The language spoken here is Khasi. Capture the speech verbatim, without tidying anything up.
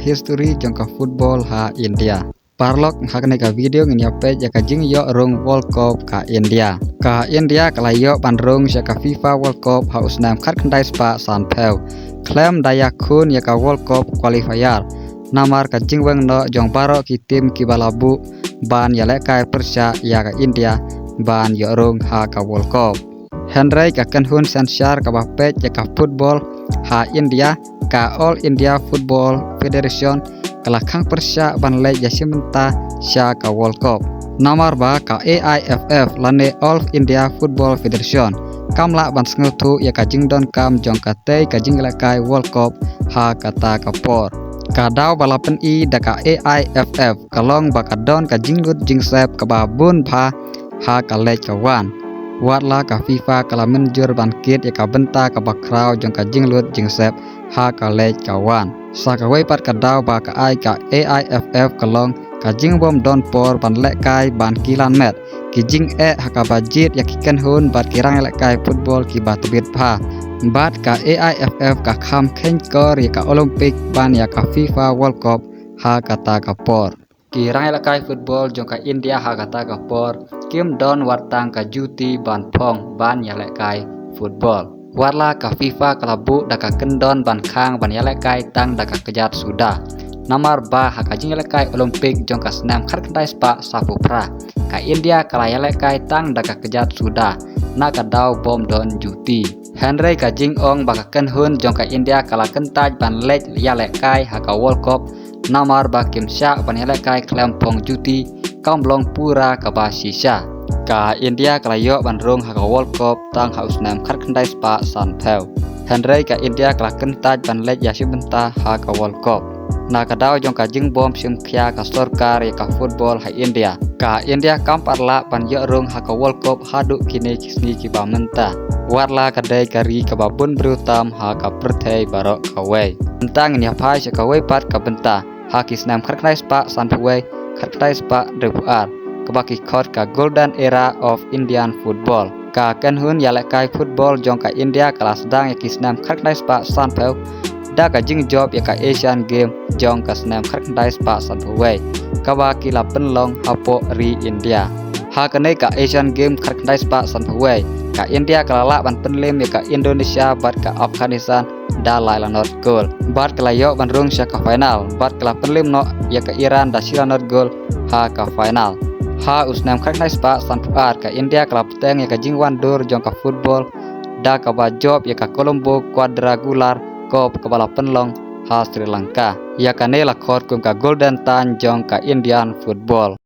history jong ka football ha India. Paralok, ha kane ka video ngin ïa peit ïa ka jingïoh rung World Cup ka India. Ka India ka la ïoh ban rung sha ka FIFA World Cup ha u snem khatkhyndai spah sanphew, khlem da ïakhun ïa ka World Cup qualifier. Namar ka jingweng noh jong baroh ki team kiba la buh ban ïalehkai pyrshah ïa ka India ban ïoh rung ha ka World Cup. Hynrei ka kynhun synshar kaba peit ïa ka football ha India, ka All India Football Federation, ka la khang pyrshah ban leit ïashim bynta sha ka World Cup. Namar ba ka A I F F lane All India Football Federation kam lah ban sngewthuh ïa ka jingdonkam jong katei ka jingïalehkai World Cup ha kata ka por. Ka daw ba la pyni da ka A I F F ka long ba ka don ka jinglut jingsep kaba bun bha ha ka leit ka wan. Wat la ka FIFA ka la mynjur ban kit ïa ka bynta kaba khraw jong ka jinglut jingsep ha ka leit ka wan. Sa kawei pat ka daw ba ka ai ka A I F F ka long ka jingbym don por ban lehkai ban kilan met, ki jingeh ha kaba jied ïa ki kynhun bad ki rangïalehkai football kiba tbit bha. Bad ka A I F F ka kham kheiñ kor ïa ka Olympic ban ïa ka FIFA World Cup ha kata ka por. Ki rangïalehkai football jong ka India ha kata ka por kim don wat tang ka juti ban phong ban ïalehkai football. Wat la ka FIFA ka la buh da ka kyndon ban khang ban ïalehkai tang da ka kjat suda. Namar ba ha ka jingïalehkai Olympic jong ka snem khatkhyndai spah sawphew phra, ka India ka la ïalehkai tang da ka kjat suda na ka daw bym don juti. Hynrei ka jingong ba ka kynhun jong ka India ka la kyntait ban leit ïalehkai ha ka World Cup namar ba kim shah ban ïalehkai khlem phong juti kam long pura kaba shisha. Ka India ka la ïoh ban rung ha ka World Cup tang ha u snem khatkhyndai spah sanphew. Hynrei ka India ka la kyntait ban leit ïashim bynta ha ka World Cup na ka daw jong ka jingbym shim khia ka sorkar ïa ka football ha India. Ka India kam pat lah ban ïoh rung ha ka World Cup haduh kine ki sngi kiba mynta. Wat la ka dei ka ri kaba bun briew tam ha ka pyrthei baroh kawei. Mynta ngin ïa phai sha kawei pat ka bynta. Ha ki snem khatkhyndai spah sanphew wei, khatkhyndai spah hynriewphew ar, kaba ki khot ka Golden Era of Indian Football. Ka kynhun ïalehkai football jong ka India ka la sdang ïa ki snem khatkhyndai spah sanphew da ka jingjop ïa ka Asian Game jong ka snem khatkhyndai spah sanphew wei, kaba ki la pynlong hapoh ri India. Ha kane ka Asian Game khatkhyndai spah sanphew wei, ka India ka la lah ban pynlem ïa ka Indonesia bad ka Afghanistan da lai lanot gol. Bad ka la ïoh ban rung sha ka final bad ka la pynlem noh ïa ka Iran da shi lanot gol ha ka final. Ha u snem khatkhyndai spah sanphew ar, ka India ka la bteng ïa ka jingwan dur jong ka football da kaba jop ïa ka Colombo Quadrangular Cup kaba la pynlong ha Sri Lanka. Ïa kane la khot kum ka Golden Time jong ka Indian football.